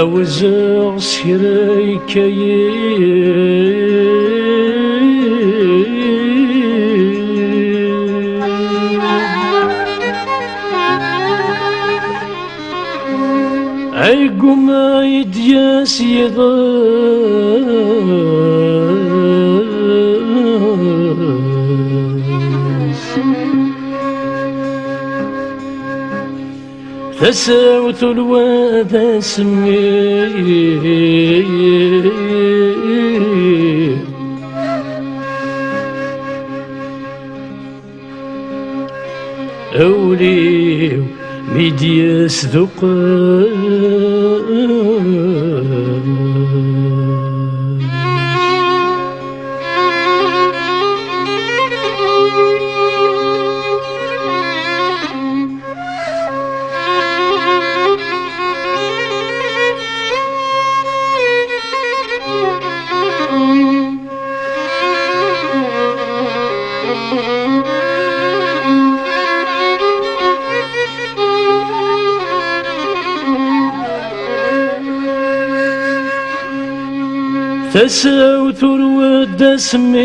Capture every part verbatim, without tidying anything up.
Wzeɣ s kra yekka yiḍ. Ay gumma i d-yas yiḍes. Tasa-w tulwa d asemmiḍ. Ul-iw mi d-yesduqqes. Tasa-w turwa d asemmiḍ.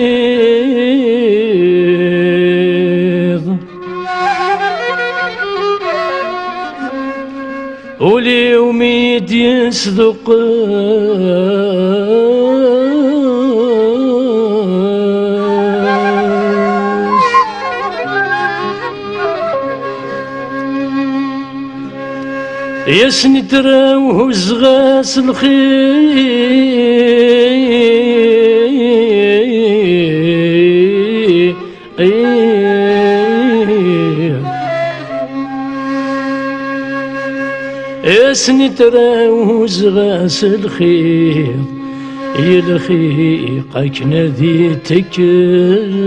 Ul-iw mi d-yesduqqes. Yas-nitra-w huzzeɣ-as lxir. Ass-nni trawzeɣ-as lxiḍ, i lxiq akken ad ittekkes.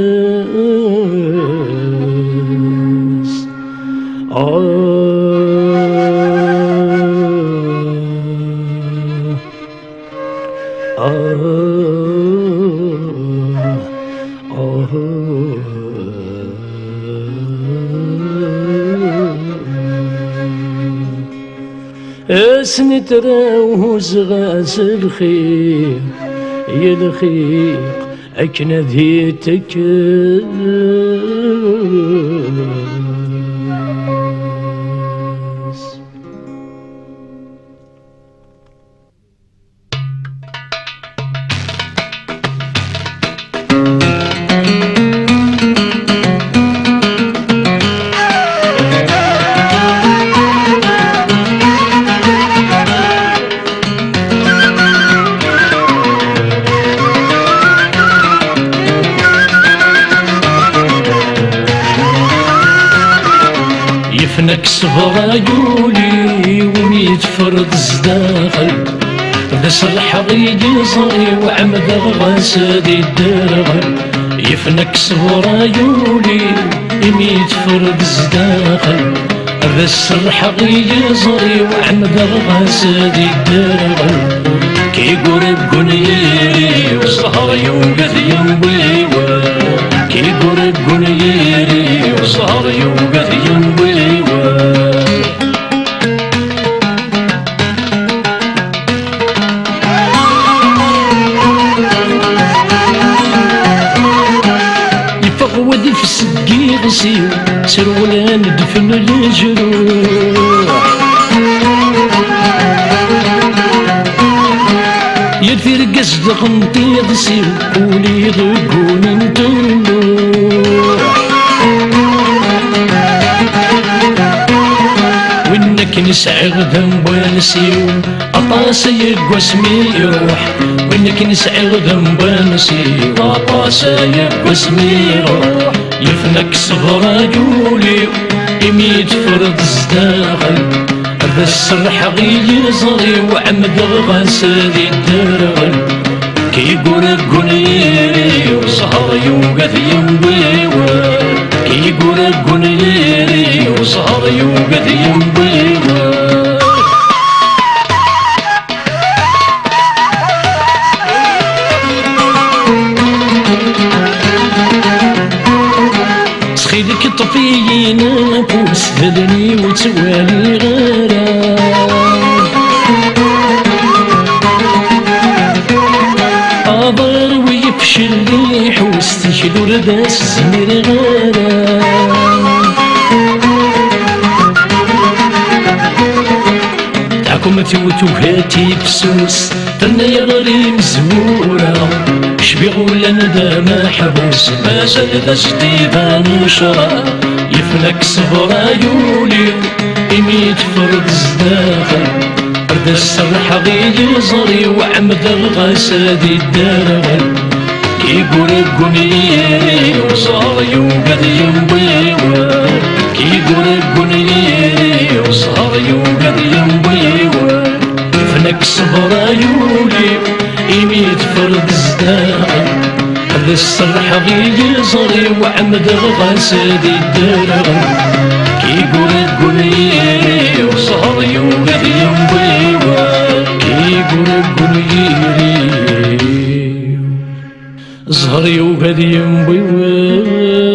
Ah. Ah, ah. Ass-nni trawzeɣ-as lxiḍ, i lxiq akken ad ittekkes. Yefna-k ṣṣber ay ul-iw mi tferḍ zdaxel, d aserḥeɣ i yiẓri-w ɛemdeɣ ɣas ad idderɣel. Yefna-k ṣṣber ay ul-iw imi tferḍ zdaxel, d aserḥeɣ i yiẓri-w ɛemdeɣ ɣas ad idderɣel. Kigurggun yiri-w ssher yugi ad yembiwel. Kigurggun yiri-w ssher yugi ad yembiwel. Yeffeɣ wadif seg iɣes-iw, srewlen-d fell lejruḥ. Yal tirga zedɣent iḍes-iw, ul-iw deg wul n tluḥ. Win akken i sɛiɣ d amwanes-iw, aṭas yeggas mi iruḥ. Win akken i sɛiɣ d amwanes-iw, aṭas yeggas mi iruḥ. Yefna-k ṣṣber ay ul-iw, imi tferḍ zdaxel, ad as-serḥeɣ i yiẓri-w ɛemdeɣ ɣas ad idderɣel. Kigurggun yiri-w ssher yugi ad yembiwel. Kigurggun yiri-w ssher yugi ad yembiwel. Ttxil-k, ṭṭef-iyi-n afus, d allen-iw ur ttwaliɣ ara. Ḥewwes tikli ur d as-zmireɣ ara. Taḥkumt-iw tugar tifsus, tenna-yaɣ ɣer imezwura. Cbiɣ ula d ameḥbus, mazal d ajdid amecra. Yefna-k ṣṣber ay ul-iw, imi tefreḍ zdaxel. Ad as-serrḥeɣ i yiẓri-w, ɛemdeɣ ɣas ad idderɣel. Igurgun yiri-w, ẓer yugi ad yembiwel. Igurgun yiri-w, ẓer yugi ad yembiwel. Fnek ṣṣber ay ul-iw, imi tefreḍ zdaxel. Ad as-serrḥeɣ i yiẓri-w, ɛemdeɣ ɣas ad idderɣel. Igurgun yiri-w, ẓer yugi ad yembiwel. Igurgun yiri-w, ẓer yugi ad yembiwel.